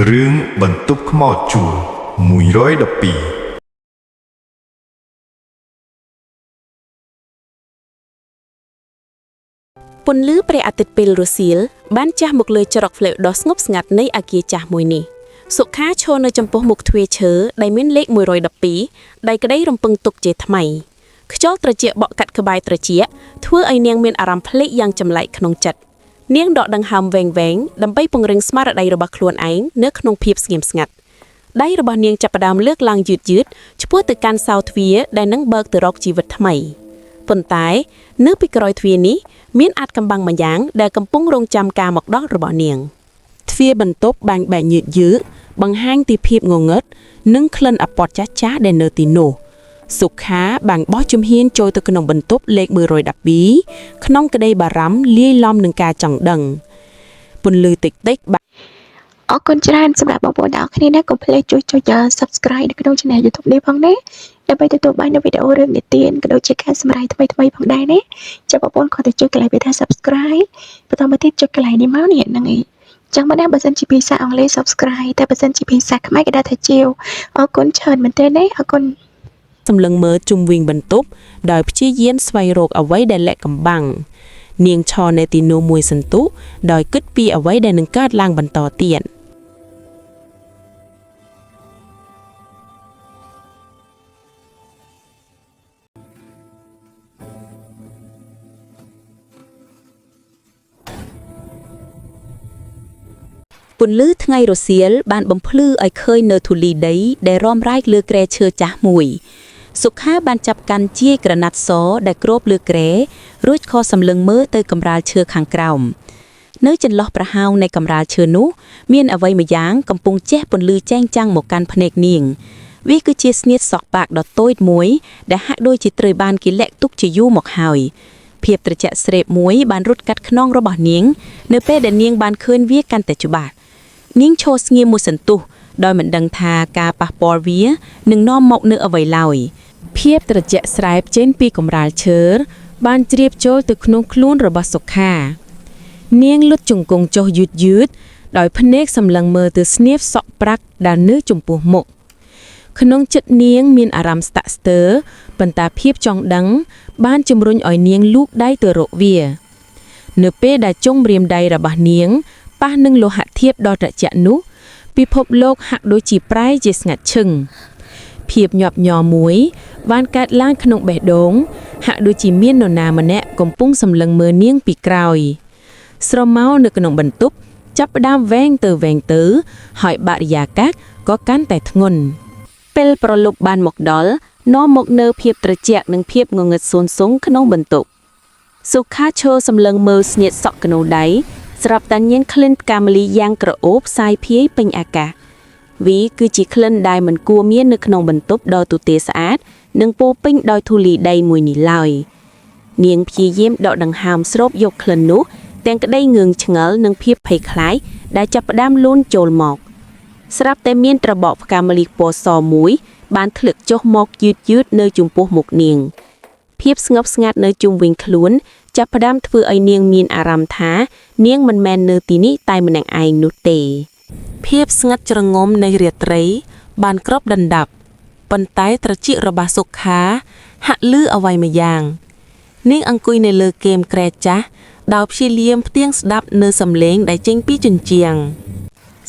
រឿងបន្ទប់ខ្មោចជួល112 ពន្លឺព្រះអាទិត្យពេលរសៀលបានចាស់មកលើច្រកផ្លូវដ៏ស្ងប់ស្ងាត់នៃអគារចាស់មួយនេះសុខាឈរនៅចំពោះមុខទ្វារឈើដែលមានលេខ112ដែលក្តីរំពឹងទុកជាថ្មីខ្យល់ត្រជាក់បក់កាត់ក្បែរត្រចៀកធ្វើឲ្យនាងមានអារម្មណ៍ភ្លេចយ៉ាងចម្លែកក្នុងចិត្តនាងដកដង្ហើមវែងៗដើម្បីពង្រឹងស្មារតីរបស់ខ្លួនឯងនៅក្នុងភាពស្ងៀមស្ងាត់ដៃរបស់នាងចាប់ផ្ដើមលើកឡើងយឺតៗឆ្ពោះទៅកាន់សោទ្វារដែលនឹងបើកទៅរកជីវិតថ្មីប៉ុន្តែនៅពីក្រោយទ្វារនេះ មានអាចកំបាំងម្យ៉ាងដែលកំពុងរងចាំការមកដល់របស់នាង ទ្វារបន្ទប់បាញ់បែកញើតយឺបង្ហាញពីភាពងងឹតនិងក្លិនអពតចាស់ចាស់ដែលនៅទីនោះសុខាបាំងបោះជំហានចូលទៅក្នុងបន្ទប់លេខ112ក្នុងក្តីបារម្ភលាយឡំនឹងការចង់ដឹងពន្លឺតិចតិចៗ អរគុណច្រើនសម្រាប់បងប្អូនទាំងអស់គ្នាណាកុំភ្លេចជួយចុច Subscribe នៅក្នុង Channel YouTube នេះផងណាដើម្បីទទួលបាននូវវីដេអូរឿងនិទានក៏ដូចជាការសម្រាយថ្មីៗផងដែរណាចាំបងប្អូនគ្រាន់តែចុចកន្លែងពាក្យថា Subscribe បន្តមកទៀតចុចកន្លែងនេះមកនេះហ្នឹងឯងចឹងមកណាបើសិនជាភាសាអង់គ្លេស Subscribe តែបើសិនជាភាសាខ្មែរគេដាក់ថាជាវអរគុណច្រើនមែនទែនណាអរគុណ សម្លឹងមើលជុំវិញបន្ទប់ដោយព្យាយាមស្វែងរកអ្វីដែលលាក់កំបាំងនាងឈរនៅទីនោះមួយសន្ទុះដោយគិតពីអ្វីដែលនឹងកើតឡើងបន្តទៀត ពន្លឺថ្ងៃរសៀលបានបំភ្លឺឲ្យឃើញនៅធូលីដីដែលរំរាយលើគ្រែឈើចាស់មួយសុខាបានចាប់កាន់ជាយក្រណាត់សដែលគ្របលើគ្រែរួចខសម្លឹងមើលទៅកម្រាលឈើខាងក្រោមនៅចន្លោះប្រហោងនៃកម្រាលឈើនោះមានអ្វីម្យ៉ាងកំពុងជះពន្លឺចែងចាំងមកកាន់ភ្នែកនាងវាគឺជាស្នៀតសក់ប៉ាកដ៏តូចមួយដែលហាក់ដូចជាត្រូវបានគេលាក់ទុកជាយូរមកហើយភាពត្រជាក់ស្រេបមួយបានរត់កាត់ខ្នងរបស់នាង នៅពេលដែលនាងបានឃើញវាកាន់តែច្បាស់ នាងឈរស្ងៀមមួយសន្ទុះដោយមិនដឹងថាការប៉ះពាល់វានឹងនាំមកនូវអ្វីឡើយ ភាពត្រជាក់ស្រែបចេញពីកម្រាលឈើបានជ្រាបចូលទៅក្នុងខ្លួនរបស់សុខា នាងលុតជង្គង់ចុះយឺតយឺតៗដោយភ្នែកសម្លឹងមើលទៅស្នៀបសក់ប្រាក់ដែលនៅចំពោះមុខក្នុងចិត្តនាងមានអារម្មណ៍ស្ទាក់ស្ទើរប៉ុន្តែភាពចង់ដឹង បានជំរុញឲ្យនាងលូកដៃទៅរកវា នៅពេលដែលចុងម្រាមដៃរបស់នាងប៉ះនឹងលោហៈធាតុដ៏ត្រជាក់នោះពិភពលោកហាក់ដូចជាប្រែជាស្ងាត់ឈឹង ភាពញាប់ញ័រមួយ បានកើតឡើងក្នុងបេះដូង ហាក់ដូចជាមាននរណាម្នាក់កំពុងសម្លឹងមើលនាងពីក្រោយ ស្រមោលនៅក្នុងបន្ទប់ចាប់ផ្ដើមវែងទៅវែងទៅ ហើយបរិយាកាសក៏កាន់តែធ្ងន់ ពេលប្រលប់បានមកដល់នាំមកនៅភាពត្រជាក់និងភាពងងឹតសូន្យសុងក្នុងបន្ទប់សុខាឈរសម្លឹងមើលស្នៀតសក់កណូដៃស្រាប់តែញៀនក្លិនផ្កាម្លីយ៉ាងក្រអូបសាយភាយពេញអាកាសវាគឺជាក្លិនដែលមិនគួរមាននៅក្នុងបន្ទប់ដ៏ទទេស្អាតនិងពោរពេញដោយធូលីដីមួយនេះឡើយនាងព្យាយាមដកដង្ហើមស្រូបយកក្លិននោះទាំងក្តីងឿងឆ្ងល់និងភាពភ័យខ្លាចដែលចាប់ផ្ដើមលូនចូលមក ស្រាប់តែមានត្របកផ្កាម្លិះពណ៌សមួយ បានធ្លាក់ចុះមកយឺតយឺតៗនៅចំពោះមុខនាង ភាពស្ងប់ស្ងាត់នៅជុំវិញខ្លួន ចាប់ផ្ដើមធ្វើឲ្យនាងមានអារម្មណ៍ថា នាងមិនមែននៅទីនេះតែម្នាក់ឯងនោះទេ ភាពស្ងាត់ជ្រងំនៃរាត្រី បានគ្របដណ្ដប់ប៉ុន្តែត្រចៀករបស់សុខា ហាក់លឺអ្វីម្យ៉ាង នាងអង្គុយនៅលើគែមគ្រែចាស់ដោយព្យាយាមផ្ទៀងស្ដាប់នៅសំឡេងដែលចេញពីជញ្ជាំង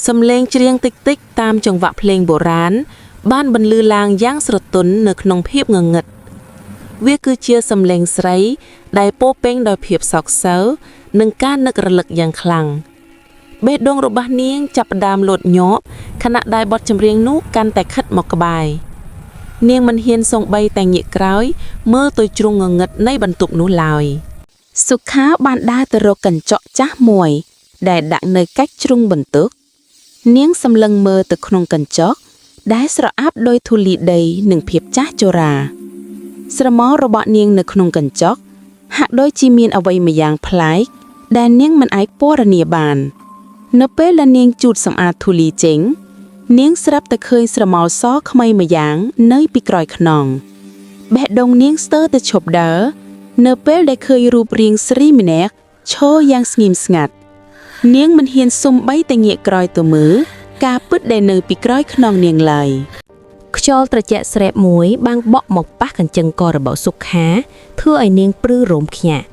សំឡេងច្រៀងតិចៗតាមចង្វាក់ភ្លេងបុរាណបានបន្លឺឡើងយ៉ាងស្រទន់នៅក្នុងភាពងងឹតវាគឺជាសំឡេងស្រី ដែលពោរពេញដោយភាពសោកសៅនិងការនឹករលឹកយ៉ាងខ្លាំង បេះដូងរបស់នាងចាប់ផ្ដើមលោតញាប់ខណៈដែលបទចម្រៀងនោះកាន់តែខិតមកក្បែរនាងមិនហ៊ានសូម្បីតែងាកក្រោយ មើលទៅជ្រុងងងឹតនៃបន្ទប់នោះឡើយ សុខាបានដើរទៅរកកញ្ចក់ចាស់មួយ ដែលដាក់នៅកាច់ជ្រុងបន្ទប់នាងសម្លឹងមើលទៅក្នុងកញ្ចក់ដែលស្រអាប់ដោយធូលីដីនិងភាពចាស់ជរា ស្រមោលរបស់នាងនៅក្នុងកញ្ចក់ហាក់ដូចជាមានអ្វីម្យ៉ាងប្លែកដែលនាងមិនអាចពណ៌នាបាន នៅពេលដែលនាងជូតសម្អាតធូលីចេញ នាងស្រាប់តែឃើញស្រមោលសខ្មៃម្យ៉ាងនៅពីក្រោយខ្នងបេះដូងនាងស្ទើរតែឈប់ដើរនៅពេលដែលឃើញរូបរាងស្រីម្នាក់ឈរយ៉ាងស្ងៀមស្ងាត់ នាងមិនហ៊ានសុំបីតែងាកក្រោយទៅមើល ការពិតដែលនៅពីក្រោយខ្នងនាងឡើយ ខ្យល់ត្រជាក់ស្រេបមួយបានបក់មកប៉ះកញ្ចឹងករបស់សុខាធ្វើឲ្យនាងព្រឺរោមខ្ញាក់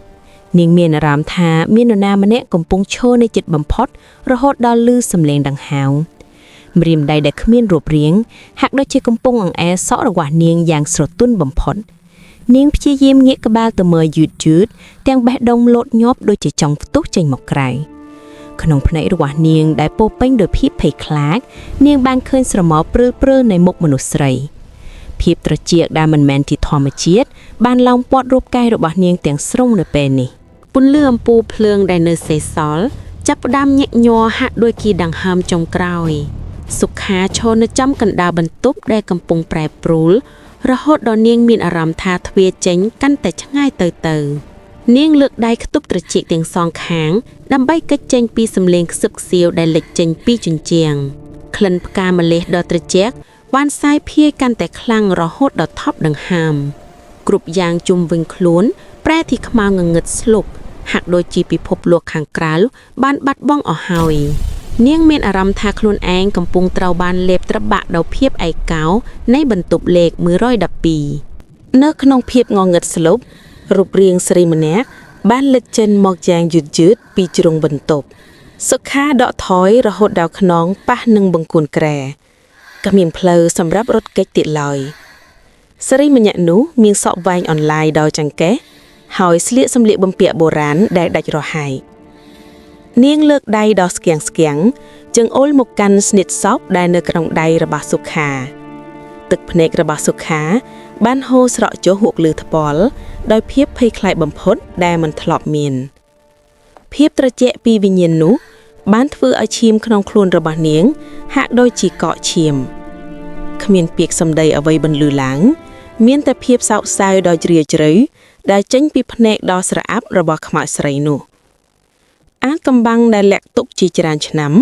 នាងមានអារម្មណ៍ថាមាននរណាម្នាក់កំពុងឈរនៅជិតបំផុត រហូតដល់ឮសំឡេងដង្ហើមម្រាមដៃដែលគ្មានរូបរាងហាក់ដូចជាកំពុងអង្អែលសក់របស់នាងយ៉ាងស្រទន់បំផុត នាងព្យាយាមងាកក្បាលទៅមើលយឺតយឺតទាំងបេះដូងលោតញាប់ដូចជាចង់ផ្ទុះចេញមកក្រៅក្នុងភ្នែករបស់នាងដែលពោរពេញដោយភាពភ័យខ្លាច នាងបានឃើញស្រមោលព្រើលៗនៃមុខមនុស្សស្រី ភាពត្រចៀកដែលមិនមែនជាធម្មជាតិបានឡោមព័ទ្ធរូបកាយរបស់នាងទាំងស្រុងនៅពេលនេះ ពន្លឺអំពូលភ្លើងដែលនៅសេសសល់ចាប់ផ្ដើមញាក់ញ័រហាក់ដូចគីដង្ហើមចុងក្រោយ សុខាឈរនៅចំកណ្ដាលបន្ទប់ដែលកំពុងប្រែប្រួល រហូតដល់នាងមានអារម្មណ៍ថាទ្វារចេញកាន់តែឆ្ងាយទៅទៅ នាងលើកដៃខ្ទប់ត្រចៀកទាំងសងខាង ដើម្បីគេចចេញពីសំឡេងខ្សឹបខ្សៀវដែលលេចចេញពីជញ្ជាំងក្លិនផ្កាម្ល៉េះដ៏ត្រជាក់បានសាយភាយកាន់តែខ្លាំងរហូតដល់ថប់ដង្ហើម គ្រប់យ៉ាងជុំវិញខ្លួន ប្រែទីខ្មៅងងឹតស្លុបហាក់ដូចជាពិភពលោកខាងក្រៅបានបាត់បង់អស់ហើយ នាងមានអារម្មណ៍ថាខ្លួនឯងកំពុងត្រូវបានលេបត្របាក់ដោយភាពឯកោនៃបន្ទប់លេខ112 នៅក្នុងភាពងងឹតស្លុបរូបរាងស្រីម្នាក់បានលេចចេញមកយ៉ាងយឺតយឺតពីជ្រុងបន្ទប់សុខាដកថយរហូតដល់ខ្នងប៉ះនឹងបង្គួនក្រែគ្មានផ្លូវសម្រាប់រត់គេចទៀតឡើយស្រីម្នាក់នោះមានសក់វែងអន្លាយដោយចង្កេះហើយស្លៀកសម្លៀកបំពាក់បុរាណដែលដាច់រហែកនាងលើកដៃដ៏ស្គាំងស្គាំងចង្អុលមកកាន់ស្នៀតសពដែលនៅក្នុងដៃរបស់សុខា ទឹកភ្នែករបស់សុខា បានហូរស្រក់ចុះហួកលើថ្ពាល់ដោយភាពភ័យខ្លាចបំផុតដែលមិនធ្លាប់មាន ភាពត្រជាក់ពីវិញ្ញាណនោះ បានធ្វើឲ្យឈាមក្នុងខ្លួនរបស់នាង ហាក់ដូចជាកកឈាមគ្មានពាក្យសម្ដីអ្វីបន្លឺឡើង មានតែភាពសោកសៅដ៏ជ្រាលជ្រៅដែលចេញពីភ្នែកដ៏ស្រអាប់របស់ខ្មោចស្រីនោះ អាថ៌កំបាំងដែលលាក់ទុកជាច្រើនឆ្នាំ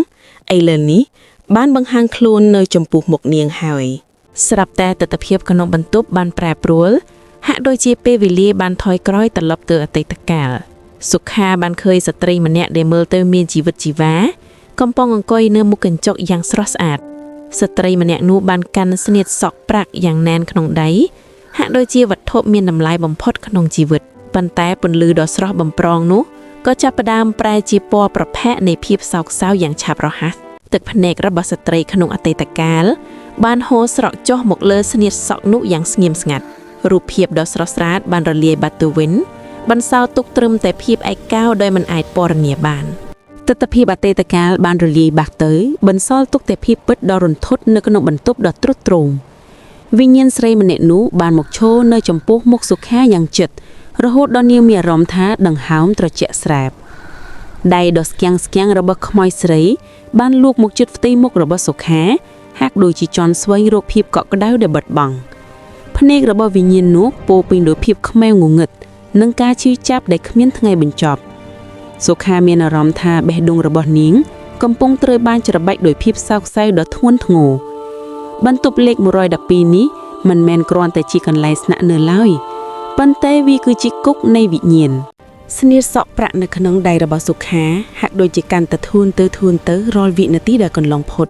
ឥឡូវនេះបានបង្ហាញខ្លួននៅចំពោះមុខនាងហើយ ស្រាប់តែទិដ្ឋភាពក្នុងបន្ទប់បានប្រែប្រួល ហាក់ដូចជាពេលវេលាបានថយក្រោយត្រឡប់ទៅអតីតកាលសុខាបានឃើញស្ត្រីម្នាក់ដែលមើលទៅមានជីវិតជីវ៉ាកំពុងអង្គុយនៅមុខកញ្ចក់យ៉ាងស្រស់ស្អាតស្ត្រីម្នាក់នោះបានកាន់ស្នៀតសក់ប្រាក់យ៉ាងណែនក្នុងដៃហាក់ដូចជាវត្ថុមានតម្លៃបំផុតក្នុងជីវិតប៉ុន្តែពន្លឺដ៏ស្រស់បំព្រងនោះក៏ចាប់ផ្ដើមប្រែជាពណ៌ប្រផេះនៃភាពសោកសៅយ៉ាងឆាប់រហ័សទឹកភ្នែករបស់ស្ត្រីក្នុងអតីតកាល បានហូរស្រក់ចុះមកលើស្នៀតសក់នោះយ៉ាងស្ងៀមស្ងាត់រូបភាពដ៏ស្រស់ស្អាតបានរលាយបាត់ទៅវិញបន្សល់ទុកត្រឹមតែភាពឯកោដោយមិនអាចពណ៌នាបានទិដ្ឋភាពអតីតកាលបានរលាយបាត់ទៅ បន្សល់ទុកតែភាពពិតដ៏រន្ធត់នៅក្នុងបន្ទប់ដ៏ទ្រុឌទ្រោមវិញ្ញាណស្រីម្នាក់នោះបានមកឈរនៅចំពោះមុខសុខាយ៉ាងជិតរហូតដល់នាងមានអារម្មណ៍ថាដង្ហើមត្រជាក់ស្រែបដៃដ៏ស្គាំងស្គាំងរបស់ខ្មោចស្រី បានលូកមកជិតផ្ទៃមុខរបស់សុខា ហាក់ដូចជាចន់ស្វែងរកភាពកក់ក្ដៅដែលបាត់បង់ភ្នែករបស់វិញ្ញាណនោះពោរពេញដោយភាពខ្មៅងងឹតនិងការឈឺចាប់ដែលគ្មានថ្ងៃបញ្ចប់សុខាមានអារម្មណ៍ថាបេះដូងរបស់នាង កំពុងត្រូវបានច្របាច់ដោយភាពសោកសៅដ៏ធ្ងន់ធ្ងរបន្ទប់លេខ112នេះមិនមែនគ្រាន់តែជាកន្លែងស្នាក់នៅឡើយប៉ុន្តែវាគឺជាគុកនៃវិញ្ញាណ ស្នៀតសក់ប្រាក់នៅក្នុងដៃរបស់សុខាហាក់ដូចជាកាន់តែធួនទៅធួនទៅរាល់វិនាទីដែលកន្លងផុត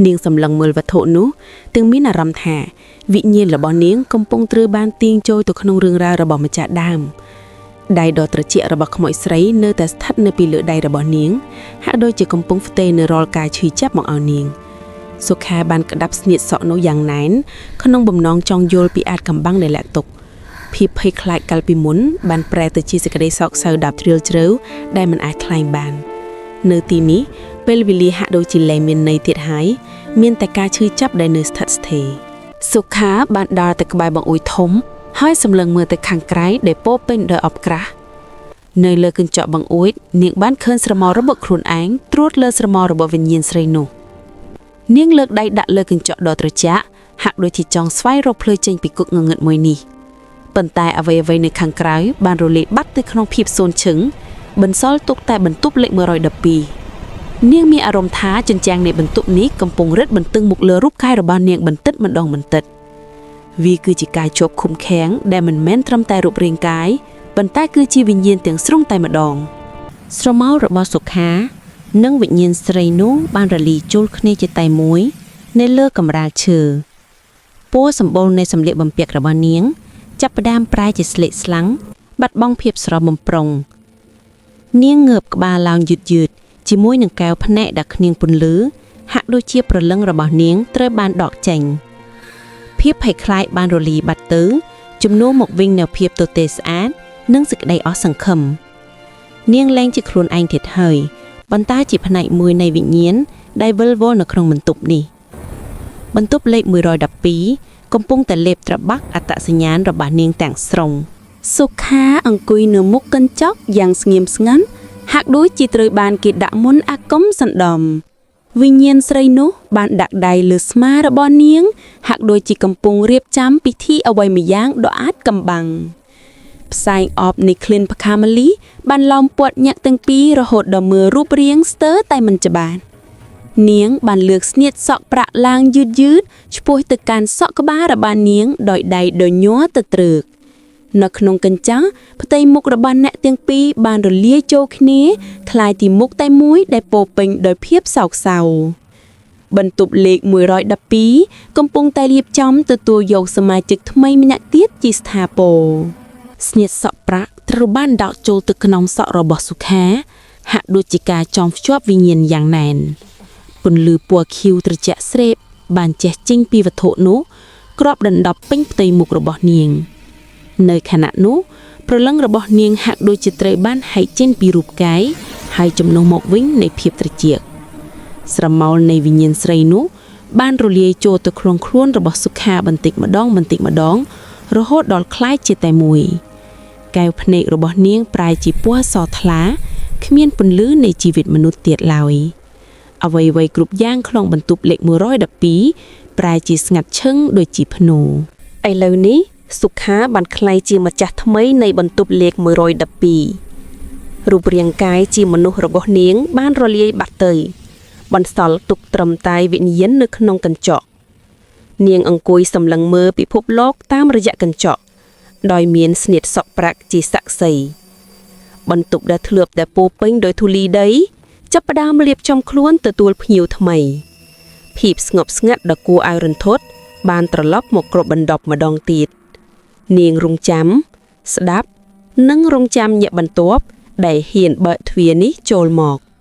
នាងសម្លឹងមើលវត្ថុនោះទាំងមានអារម្មណ៍ថាវិញ្ញាណរបស់នាងកំពុងត្រូវបានទាញចូលទៅក្នុងរឿងរ៉ាវរបស់ម្ចាស់ដើមដៃដ៏ត្រជាក់របស់ក្មួយស្រីនៅតែស្ថិតនៅពីលើដៃរបស់នាងហាក់ដូចជាកំពុងផ្ទេរនៅរាល់ការឈឺចាប់មកឲ្យនាងសុខាបានក្តាប់ស្នៀតសក់នោះយ៉ាងណែនក្នុងបំណងចង់យល់ពីអាថ៌កំបាំងដែលលាក់ទុកភាពភ័យខ្លាចកាលពីមុនបានប្រែទៅជាសេចក្តីសោកសៅដ៏ជ្រាលជ្រៅដែលមិនអាចថ្លែងបាន នៅទីនេះពេលវេលាហាក់ដូចជាលែងមានន័យទៀតហើយមានតែការឈឺចាប់ដែលនៅស្ថិតស្ថេរសុខាបានដើរទៅក្បែរបង្អួចធំ ហើយសម្លឹងមើលទៅខាងក្រៅដែលពោរពេញដោយអបក្រាស់នៅលើកញ្ចក់បង្អួចនាងបានឃើញស្រមោលរបស់ខ្លួនឯងត្រួតលើស្រមោលរបស់វិញ្ញាណស្រីនោះនាងលើកដៃដាក់លើកញ្ចក់ដ៏ត្រជាក់ហាក់ដូចជាចង់ស្វែងរកផ្លូវចេញពីគុកងងឹតមួយនេះប៉ុន្តែអ្វីៗនៅខាងក្រៅបានរលាយបាត់ទៅក្នុងភាពសូន្យឈឹងបន្សល់ទុកតែបន្ទប់លេខ112 នាងមានអារម្មណ៍ថាជញ្ជាំងនៃបន្ទប់នេះកំពុងរឹតបន្តឹងមកលើរូបកាយរបស់នាងបន្តិចម្ដងបន្តិចវាគឺជាការជាប់ឃុំឃាំងដែលមិនមែនត្រឹមតែរូបរាងកាយប៉ុន្តែគឺជាវិញ្ញាណទាំងស្រុងតែម្ដង ស្រមោលរបស់សុខា និងវិញ្ញាណស្រីនោះបានរលីចូលគ្នាជាតែមួយ នៅលើកម្រាលឈើពណ៌សម្បុរនៃសម្លៀកបំពាក់របស់នាង ចាប់ផ្ដើមប្រែជាស្លេកស្លាំងបាត់បង់ភាពស្រស់បំព្រងនាងងើបក្បាលឡើងយឺតយឺតៗជាមួយនឹងកែវភ្នែកដែលគ្នាងពន្លឺហាក់ដូចជាព្រលឹងរបស់នាងត្រូវបានដកចេញភាពភ័យខ្លាចបានរលីបាត់ទៅជំនួសមកវិញនូវភាពទទេស្អាតនិងសេចក្តីអស់សង្ឃឹមនាងលែងជាខ្លួនឯងទៀតហើយប៉ុន្តែជាផ្នែកមួយនៃវិញ្ញាណដែលវិលវល់នៅក្នុងបន្ទប់នេះបន្ទប់លេខ112កំពុងតែលេបត្របាក់អត្តសញ្ញាណរបស់នាងទាំងស្រុង សុខាអង្គុយនៅមុខកញ្ចក់យ៉ាងស្ងៀមស្ងាត់ហាក់ដូចជាត្រូវបានគេដាក់មុនអាគមសណ្ដំវិញ្ញាណស្រីនោះបានដាក់ដៃលើស្មារបស់នាង ហាក់ដូចជាកំពុងរៀបចំពិធីអ្វីម្យ៉ាងដ៏អាថ៌កំបាំងផ្សែងអបនៃក្លិនផ្កាម្លិះបានឡោមព័ទ្ធញាក់ទាំងពីររហូតដល់មើលរូបរាងស្ទើរតែមិនច្បាស់នាងបានលើកស្នៀតសក់ប្រាក់ឡើងយឺតយឺតឆ្ពោះទៅកាន់សក់ក្បាលរបស់នាងដោយដៃដ៏ញ័រទៅទ្រើក នៅក្នុងកញ្ចក់ផ្ទៃមុខរបស់អ្នកទាំងពីរបានរលាយចូលគ្នាคล้ายទីមុខតែមួយដែលពោរពេញដោយភាពសោកសៅបន្ទប់លេខ112កំពុងតែរៀបចំទទួលយកសមាជិកថ្មីម្នាក់ទៀតជាស្ថាពរ ស្នៀតសក់ប្រាក់ត្រូវបានដកចូលទៅក្នុងសក់របស់សុខា ហាក់ដូចជាការចងភ្ជាប់វិញ្ញាណយ៉ាងណែនពន្លឺពណ៌ខៀវត្រជាក់ស្រេបបានជះចេញពីវត្ថុនោះគ្របដណ្ដប់ពេញផ្ទៃមុខរបស់នាង នៅខណៈនោះព្រលឹងរបស់នាងហាក់ដូចជាត្រូវបានហែកចេញពីរូបកាយហើយជំនួសមកវិញនៃភាពត្រជាក់ស្រមោលនៃវិញ្ញាណស្រីនោះបានរលាយចូលទៅក្នុងខ្លួនរបស់សុខាបន្តិចម្ដងបន្តិចម្ដង រហូតដល់ក្លាយជាតែមួយកែវភ្នែករបស់នាងប្រែជាពណ៌សថ្លាគ្មានពន្លឺនៃជីវិតមនុស្សទៀតឡើយអ្វីៗគ្រប់យ៉ាងក្នុងបន្ទប់លេខ112ប្រែជាស្ងាត់ឈឹងដូចជាភ្នូ ឥឡូវនេះសុខាបានក្លាយជាម្ចាស់ថ្មីនៃបន្ទប់លេខ112រូបរាងកាយជាមនុស្សរបស់នាងបានរលាយបាត់ទៅ បន្សល់ទុកត្រឹមតែវិញ្ញាណនៅក្នុងកញ្ចក់នាងអង្គុយសម្លឹងមើលពិភពលោកតាមរយៈកញ្ចក់ដោយមានស្នៀតសក់ប្រាក់ជាសាក្សីបន្ទប់ដែលធ្លាប់តែពោរពេញដោយធូលីដីចាប់ផ្ដើមរៀបចំខ្លួនទទួលភ្ញៀវថ្មី ភាពស្ងប់ស្ងាត់ដ៏គួរឲ្យរន្ធត់បានត្រឡប់មកគ្របដណ្ដប់ម្ដងទៀតនាងរងចាំ ស្ដាប់ និងរងចាំញាក់បន្ទាប់ ដែលហ៊ានបើកទ្វារនេះចូលមក។